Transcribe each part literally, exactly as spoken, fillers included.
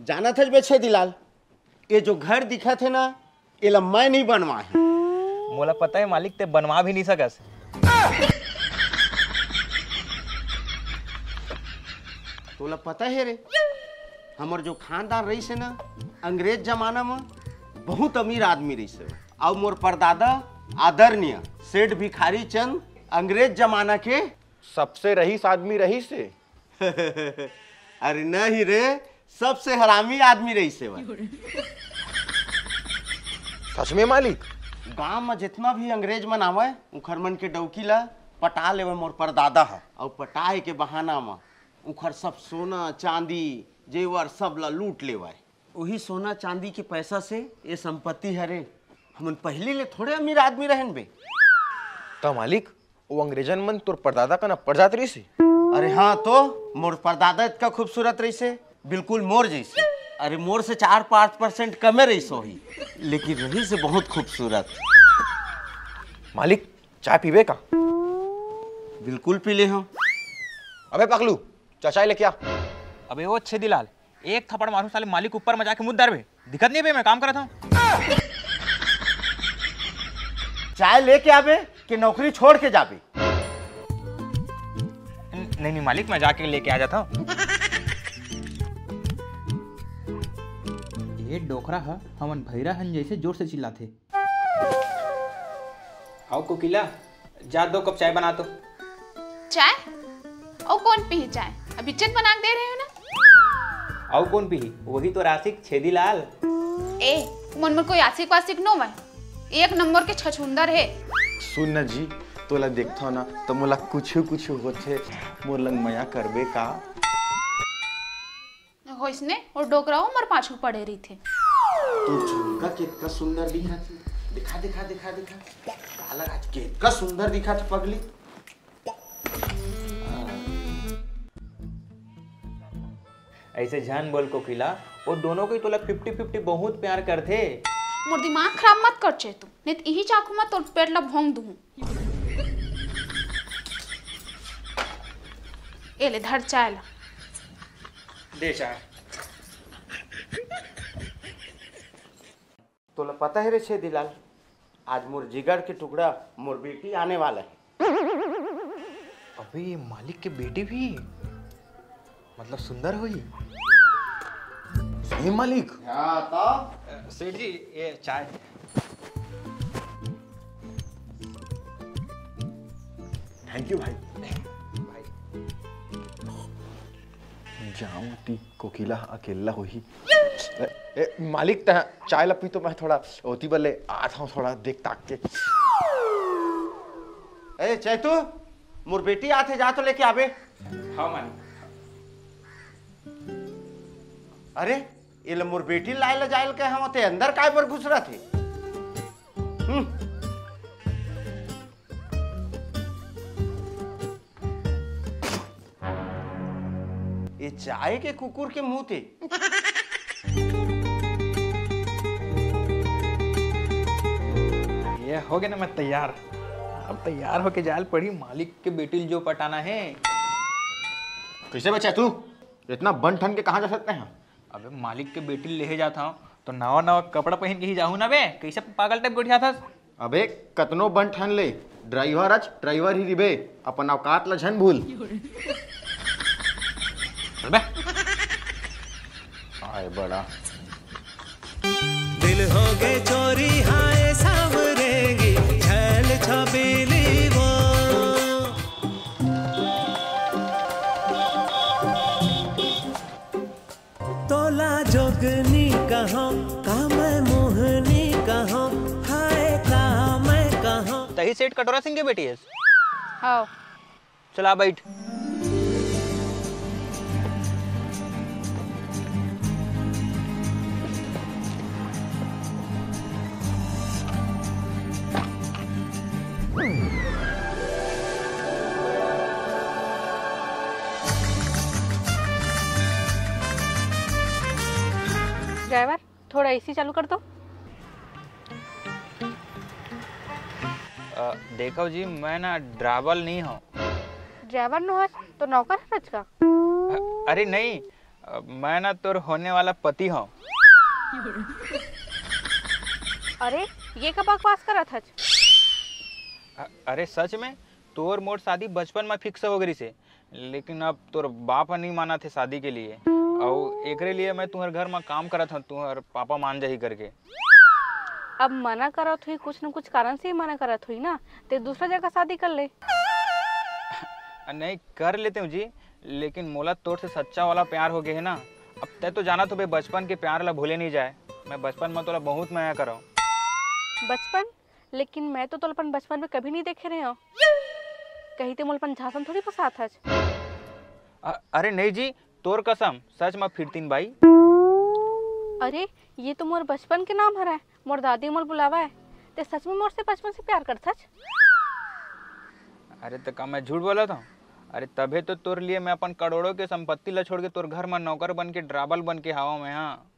जानत हस बे छेदीलाल, ये जो घर दिखत हे ना, एला मैं नहीं बनवाए हंव। मोला पता हे मालिक, ते बनवा भी नहीं सकस। तोला पता हे रे, हमर जो खानदान रहिस हे ना, अंग्रेज जमाना म बहुत अमीर आदमी रहिस हे। अउ मोर परदादा आदरणीय सेठ भिखारी चंद अंग्रेज जमाना के सबसे रईस आदमी रहिस हे। अरे नहीं रे, सबसे हरामी आदमी रहिस हे। सच में मालिक? गांव म जितना भी अंग्रेज मन आवय, उखर मन के डौकी ला पटा लेवय मोर परदादा ह, अउ पटाए के बहाना म उखर सब सोना, चांदी, जेवर सब ला लूट लेवय। उही सोना चांदी के पैसा से ये संपत्ति हरे। हमन पहली ले थोड़े अमीर आदमी रहन बे। त मालिक, वो अंग्रेजन मन तोर परदादा कना पड़ जात रहिस हे? अरे हाँ तो, मोर परदादा इतका खूबसूरत रहिस हे, बिल्कुल मोर जैसे। अरे मोर से चार पाँच परसेंट कमे रहिस होही, लेकिन रहिस हे बहुत खूबसूरत। मालिक, चाय पीबे का? बिल्कुल पी ले हंव। अबे पकलू, जा चाय लेके आ। अबे ओ छेदीलाल, एक थप्पड़ मारूं साले मालिक ऊपर म जाके मुद्दर बे। दिखत नहीं बे, मैं काम करत हंव। चाय लेके आबे कि नौकरी छोड़ के जाबे? न-, नहीं, नहीं मालिक, मैं जाके लेके आ जात हंव। ये डोकरा ह हमन भैरा हन जैसे जोर से चिल्लाथे। आओ कोकिला, जा दो कप चाय बना तो। चाय? अउ कोन पीही चाय? अभी चट बना के दे रहे हो ना। अउ कोन पीही? वही तो आशिक छेदीलाल। ए, मन में कोई आशिक वाशिक नो है, एक नंबर के छछुंदर है। सुन न जी, तोला देखथव ना त मोला कुछु कुछु होथे। मोर लंग मया करबे का? होइसने, वो डोकरा उमर पाछू पड़े रहिथे। तू झुमका केतका सुंदर दिखत हे। दिखा, दिखा, दिखा, दिखा। काला आज केतका सुंदर दिखत हे पगली। ऐसे झन बोल कोकिला, वो दोनों कोई तोला फिफ्टी फिफ्टी बहुत प्यार करथे। मोर दिमाग खराब मत कर चेतू, नहीं त इही चाकू म तोर पेट ला भोंग दूं। ए ले धर चाय ला। दे चाय। तोला पता हे रे छेदीलाल, आज मोर जिगर के टुकड़ा मोर बेटी आने वाला हे। अबे, ये मालिक के बेटी भी, मतलब सुंदर होही। सही मालिक। हाँ, तब? अ, सेठ जी, ये चाय। Thank you भाई। भाई। जाऊं ती कोकिला ह अकेल्ला होही। ए, ए, मालिक, तैं चाय ला पी तो मैं थोड़ा ओती बर ले आत हंव, थोड़ा देख ताक के। ए, चैतू, मोर बेटी आथे, जा तो लेके आबे। हाँ, मालिक। अरे, एला मोर बेटी लाए ला जाए ला कहे हंव, ते अंदर काय बर घुसरत हे? हम्म। ये चाय के कुकुर के मुंह ते। ये हो गया ना, मैं तैयार। अब तैयार होके जाल पड़ी, मालिक के बेटी ल जो पटाना है। कैसे बचा तू? इतना बन ठन के कहाँ जा सकते हैं? अबे मालिक के बेटी ल लेहे जात हंव, तो नवा नवा कपड़ा पहन के ही जाहूं ना बे, कैसे पागल टाइप गोठियाथस? अबे कतनो बन ठन ले, ड्राइवर अच ड्राइवर ही रिबे, अपन औकात ला झन भूल। चल बे। आए बड़ा। दिल हो गए चोरी हाय सांवरेंगी, छैल छबीली वो। तोला जोगनी कहो, का मैं मोहनी कहो, हाय का मैं कहो। तही सेठ कटोरा सिंह के बेटी है? हाँ। चला बैठ। ड्राइवर, थोड़ा एसी चालू कर दो। अ, देखो जी, मैं ना ड्राइवर नहीं हूँ। ड्राइवर नो हस, तो नौकर हस का? अ-, अरे नहीं, अब मैं ना तोर होने वाला पति हूँ। अरे, ये का बकवास करत हच? अ- अरे सच में, तोर मोर शादी बचपन में फिक्स हो गई से, लेकिन अब तोर बाप ह नहीं मानत हे शादी के लिए। अउ एकरे लिए मैं तुम्हर घर में काम करत हूँ, तुम्हर पापा मान जाही करके। अब मना करत हुई, कुछ न कुछ कारण से ही मना करत हुई ना। ते दूसरा जगह शादी कर ले। नहीं, कर लेते हूँ जी, लेकिन मोला तोर से सच्चा वाला प्यार हो गए है ना। अब तै तो जानत होबे, बचपन के प्यार ला भूले नहीं जाए। मैं बचपन में तोला बहुत मया करव। बचपन? लेकिन मैं तो तोला अपन बचपन में कभी नहीं देखे रहे हूँ। कहीं ते मोला अपन झांसा में थोड़ी फंसात हच। अ- अरे नहीं जी, तोर कसम, सच में फिरतीन बाई। अरे, ये तो मोर बचपन के नाम हरय, मोर दादी मोर बुलावा है। ते सच में मोर से बचपन से प्यार करथच? अरे तो का मैं झूठ बोलत हूँ? अरे तभे तो तोर लिए मैं अपन करोड़ों के संपत्ति ला छोड़ के तोर घर में नौकर बन के, ड्राइवर बन के हवा मैं, हाँ।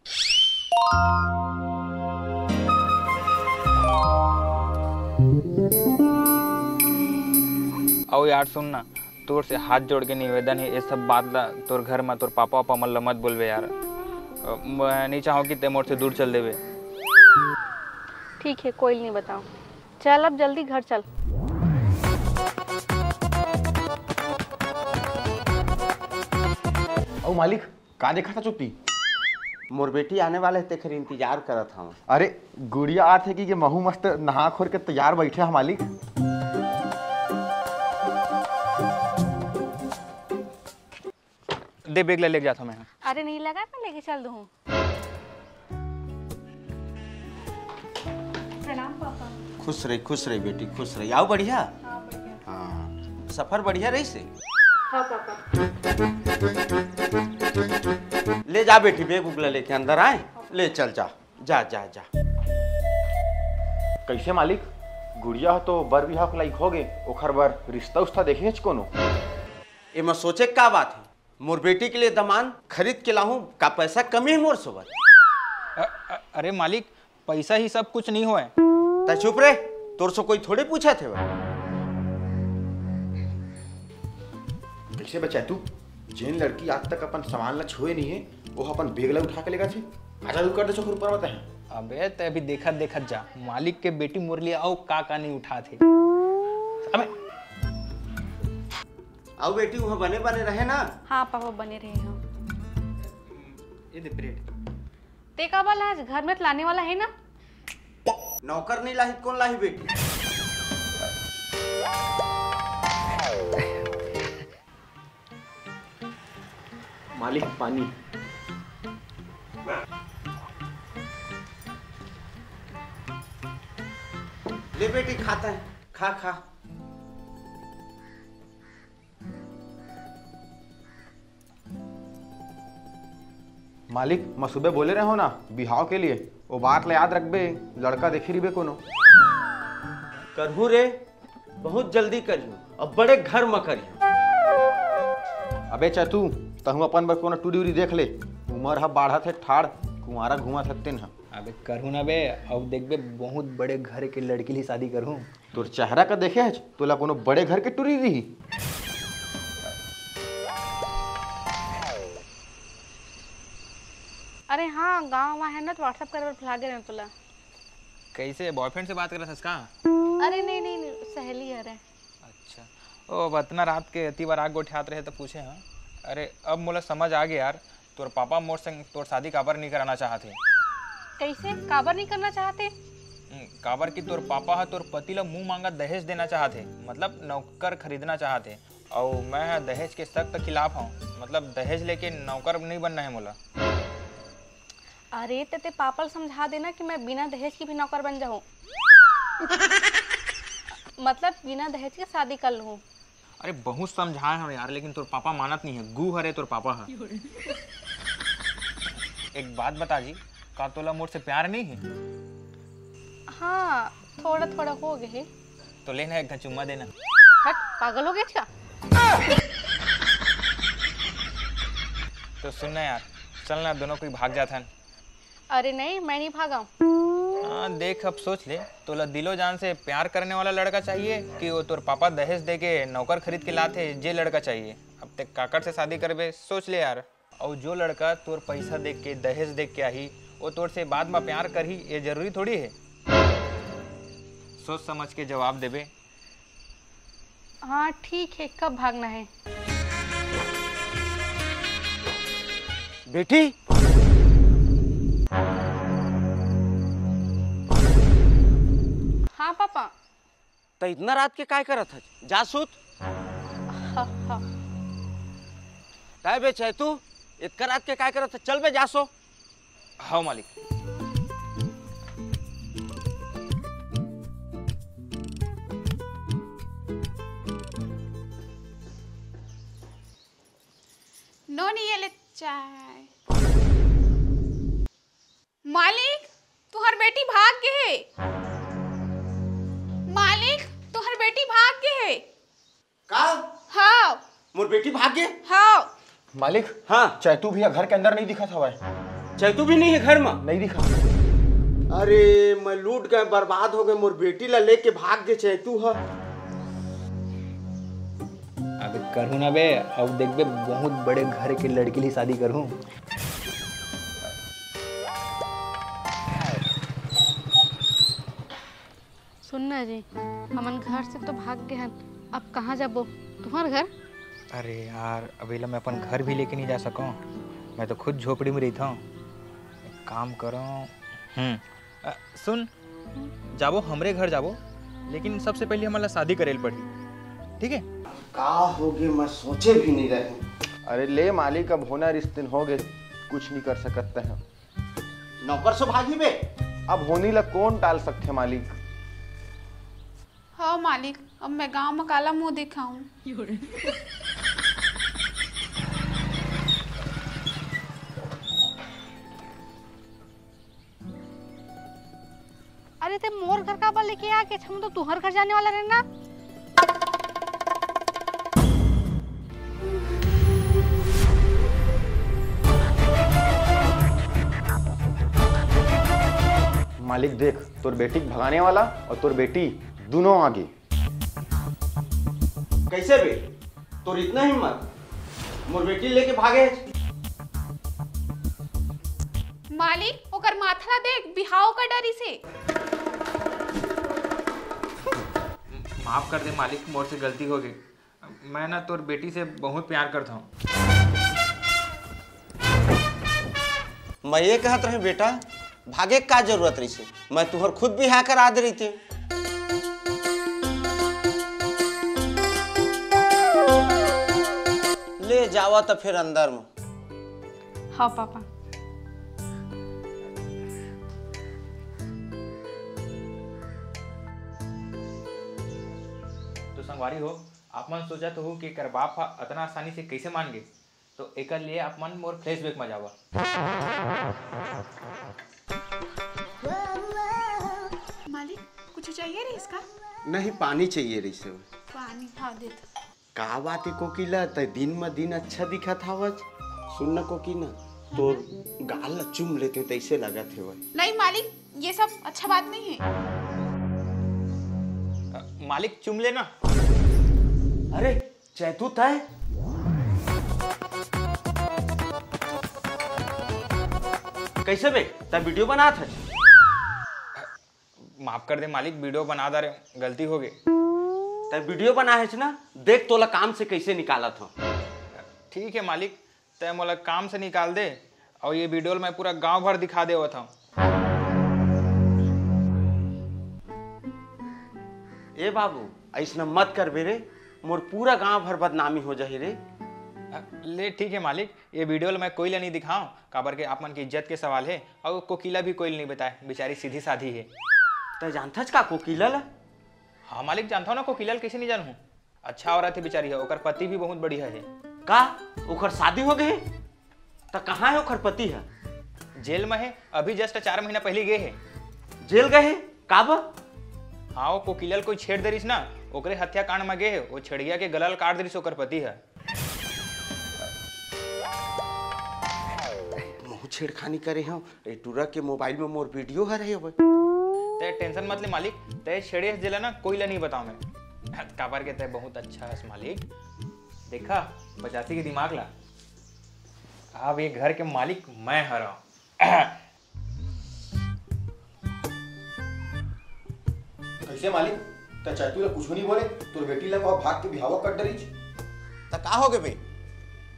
अउ यार सुन ना, तोर से हाथ जोड़ के निवेदन है, ये सब बात ला तोर घर में तोर पापा वापा मन ला मत बोलबे यार। अ, मैं नहीं चाहूँ कि ते मोर से दूर चल देबे। ठीक है, कोई नहीं बताऊँ। चल अब जल्दी घर चल। अउ मालिक, का देखत हच ओती? मोर बेटी आने वाले हे, तेखर इंतजार करत हवं। अरे, गुड़िया आत हे कि, कि महू मस्त नहा खोर के तैयार बैठे हंव मालिक। दे, बैग ले लेके जात हंव मैं। अरे नहीं लगा, मैं लेके चल दूँ। प्रणाम पापा। खुश रही, खुश रही बेटी, खुश रही। अउ बढ़िया? हाँ, बढ़िया। हाँ, सफर बढ़िया रहिसे? हाँ पापा। ले जा बेटी, बैग उग ला लेके अंदर आए, ले चल जा, जा, जा, जा। कैसे मालिक, गुड़िया ह तो बर बिहाव के लायक हो गे, ओखर बर रिश्ता उस्ता देखे हच कोनो? एमा सोचे के का बात हे? मोर बेटी के लिए दमांद खरीद के लाहूं, का पैसा कमी हे मोर सोबत? अ- अ- अरे मालिक, पैसा ही सब कुछ नहीं होय। तै चुप रे, तोर से कोई थोड़े पूछत हे। कैसे बे चैतू, जेन लड़की आज तक अपन सामान ला छुए नहीं हे, वो अपन बैग ला उठा के लेगा थे। आजा तू कर दे चोखर ऊपर मत है। अबे तै अभी देखत देखत जा, मालिक के बेटी मोर लिए अउ का का नहीं उठात हे। अबे अउ बेटी, वहाँ बने बने रहे ना? हाँ पापा, बने रहे हंव। ये दे ब्रेड। ते का वाला आज घर में तो लाने वाला है ना? नौकर नहीं लाही, कौन लाही बेटी? मालिक, पानी। ले बेटी, खाता है, खा, खा। मालिक, मैं सुबह बोले रहे हो ना बिहाव के लिए, वो बात ला याद रखबे, लड़का देखे रहिबे कोनो। करहूँ रे, बहुत जल्दी करियो, अब बड़े घर में करियो। अबे चैतू, तहूँ अपन बर कोनो टूरी उरी देख ले, उमर ह बाढ़त हे ठाड़, कुंवारा घूमत हे तेन ह। अबे करहूँ ना बे, अब देखबे बहुत बड़े घर के लड़की ली शादी करहूँ। तोर चेहरा का देखे हच, तोला कोनो बड़े घर के टूरी रही। अरे हाँ, गाँव मा है ना, तो WhatsApp करे बर भुला गे रहे तोला। कैसे, बॉयफ्रेंड से बात करत हस का? अरे नहीं, नहीं, नहीं, सहेली हरे। अच्छा, ओ, अब अतना रात के अति बार आग गोठियात रहे तो पूछे हाँ। अरे, अब मोला समझ आ गया यार, तोर पापा मोर संग तोर शादी काबर नहीं कराना चाहत हे। कैसे? काबर नहीं करना चाहते? हम्म, काबर कि तोर पापा ह तोर पति ल मुंह मांगा दहेज देना चाहत हे, मतलब नौकर खरीदना चाहत हे। अउ मैं ह दहेज के सख्त खिलाफ हूँ, मतलब दहेज लेके नौकर नहीं बनना है मोला। अरे, त ते पापा ल समझा देना कि मैं बिना दहेज के भी नौकर बन जाऊँ। मतलब बिना दहेज के शादी कर लूँ। अरे, बहुत समझाए हूँ यार, लेकिन तोर पापा मानत नहीं है। गू हरे तोर पापा ह। एक बात बता जी, का तोला मोर से प्यार नहीं है? हाँ, थोड़ा थोड़ा हो गए है। तो लेना एक चुम्मा देना। हट, पागल हो गया क्या? तो सुन ना यार, चल ना दोनों कोई भाग जाथन। अरे नहीं, मैं नहीं भागाऊं। हाँ देख, अब सोच ले, तोला दिलो जान से प्यार करने वाला लड़का चाहिए कि वो तोर पापा दहेज दे के नौकर खरीद के लाथे, जे लड़का चाहिए। अब ते काकर से शादी करबे, सोच ले यार। अउ जो लड़का तोर पैसा देख के, दहेज देख के आही, वो तोर से बाद म प्यार करही, ये जरूरी थोड़ी है। सोच समझ के जवाब देबे। हाँ, ठीक है, कब भागना है? बेटी। हाँ पापा। त इतना रात के काय करत हच? जा सुत। हाँ, हाँ। काय बे चैतू, इतना रात के काय करत हच? चल बे, जा सो। हाँ मालिक। नोनी, ये ले चाय। मालिक, तुहर बेटी भाग गे हे। मालिक, तुहर बेटी भाग गे हे। का? हाँ। मोर बेटी भाग गे? हाँ। मालिक, हाँ। चैतू भैया घर के अंदर नहीं दिखत हवय। चैतू भी नहीं है घर में? नहीं दिखा। अरे, मैं लूट गए, बर्बाद हो गए, मोर बेटी ला लेके भाग गे चैतू ह। अब करूँ ना बे, अब देख बे, बहुत बड़े घर के लड़की ली शादी करूँ। सुन ना जी, हमन घर से तो भाग गए हन, अब कहाँ जाबो? तुम्हार घर? अरे यार, अब एला मैं अपन घर भी लेके नहीं जा सकूँ। मैं तो खुद झोपड़ी में रहिथौं। एक काम करो। हम्म। अ, सुन, जाबो, हमरे घर जाबो, लेकिन सबसे पहले हमन ला शादी करे ल पड़ही, ठीक है? का होगे, मैं सोचे भी नहीं रहे। अरे ले मालिक, अब होना रिश्ते हो गए, कुछ नहीं कर सकते हैं। नौकर से भागी बे। अब होनी ला कौन टाल सकते मालिक? हाँ मालिक, अब मैं गांव में काला मुंह दिखाऊं? अरे ते मोर घर काबर लेके आ के? हम तो तुहर घर जाने वाला रहना। मालिक देख, तोर बेटी के भगाने वाला और तोर बेटी दोनों आगे। कैसे बे? तोर इतना हिम्मत? मोर बेटी लेके भागे। मालिक, ओकर माथा ला देख, बिहाव का डरी से। माफ कर दे मालिक, मोर से गलती हो गई। मैं ना तोर बेटी से बहुत प्यार करता हूँ। मैं ये कहत रहे बेटा, भागे का जरूरत रहिसे? मैं तुहर खुद बिहाव करा दे रहिते। ले जावा त फिर अंदर में। हाँ पापा। तो संगवारी हो, आप मन सोचत हो कि एकर बाप ह अतना आसानी से कैसे मान गे? तो एकर लिए आप मन मोर Facebook में जावा। मालिक, कुछ चाहिए रहिस का? नहीं, पानी चाहिए रहिसे। पानी, हाँ, दे दो। का बात है कोकिला, तै दिन म दिन अच्छा दिखत हावच। सुन न कोकिला, तोर गाल ला चूम लेते तैसे लगत हेवय। नहीं मालिक, ये सब अच्छा बात नहीं है। अ, मालिक, चूम लेना। अरे, चैतू तय? कैसे बे? तय वीडियो बनात हच? माफ कर दे मालिक, वीडियो बना डारे, गलती हो गई। तय वीडियो बनाए हच ना, देख तोला काम से कैसे निकालत हो। ठीक है मालिक, तय मोला काम से निकाल दे, और ये वीडियो मैं पूरा गांव भर दिखा देवत हूँ। ए बाबू, ऐसना मत करबे रे, मोर पूरा गांव भर बदनामी हो जाही रे। ले ठीक है मालिक, ये वीडियो ल मैं कोई ला नहीं दिखाऊं, काबर के आप मन के इज्जत के सवाल है, और कोकिला भी कोई ला नहीं बताए, बेचारी सीधी साधी है। तय जानथच का कोकिला ला? हाँ मालिक, जानता हूँ ना, कोकिला ल कैसे नहीं जानूँ? अच्छा औरत है बेचारी है, ओकर पति भी बहुत बढ़िया है। का? ओकर शादी हो गए? त कहाँ है ओकर पति ह? जेल में है, अभी just चार महीना पहले गए है। जेल गए है? काबर? हाँ, वो कोकिला ल कोई छेड़ दे रहिस ना, ओकरे हत्याकांड में गए है, वो छेड़िया के गला ल काट दे रहिस ओकर पति ह। महू छेड़खानी करे हव, ए टूरा के मोबाइल में मोर वीडियो हर है वो। तय टेंशन मत ले मालिक, तय छेड़े हस जेला ना कोई ला नहीं बताऊं मैं। काबर के तय बहुत अच्छा हस मालिक। देखा, पचासी के दिमाग ला। अब ये घर के मालिक मैं हरव। कैसे मालिक? त चैतू ला कुछू नहीं बोले? तोर बेटी ला वह भाग के बिहाव कर डरिच। त का हो गे बे?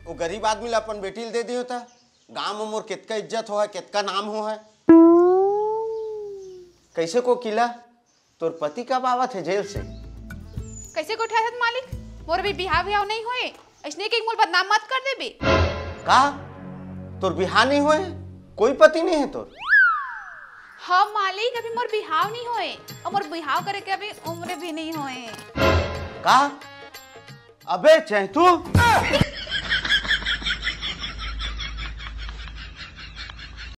वो गरीब आदमी ला अपन बेटी ल दे दियो त। गांव में मोर कितका इज्जत हो है, कितका नाम हो है। कैसे कोकिला, तोर पति कब आवत है जेल से? कैसे गोठियाथस मालिक? मोर अभी बिहाव विहाव नहीं होए, ऐसने के मोल बदनाम मत कर देबे। का? तोर बिहाव नहीं होए? कोई पति नहीं है तोर? हाँ मालिक, अभी मोर बिहाव नहीं होए और मोर बिहाव करे के अभी उम्र भी नहीं होए। का? अबे चैतू,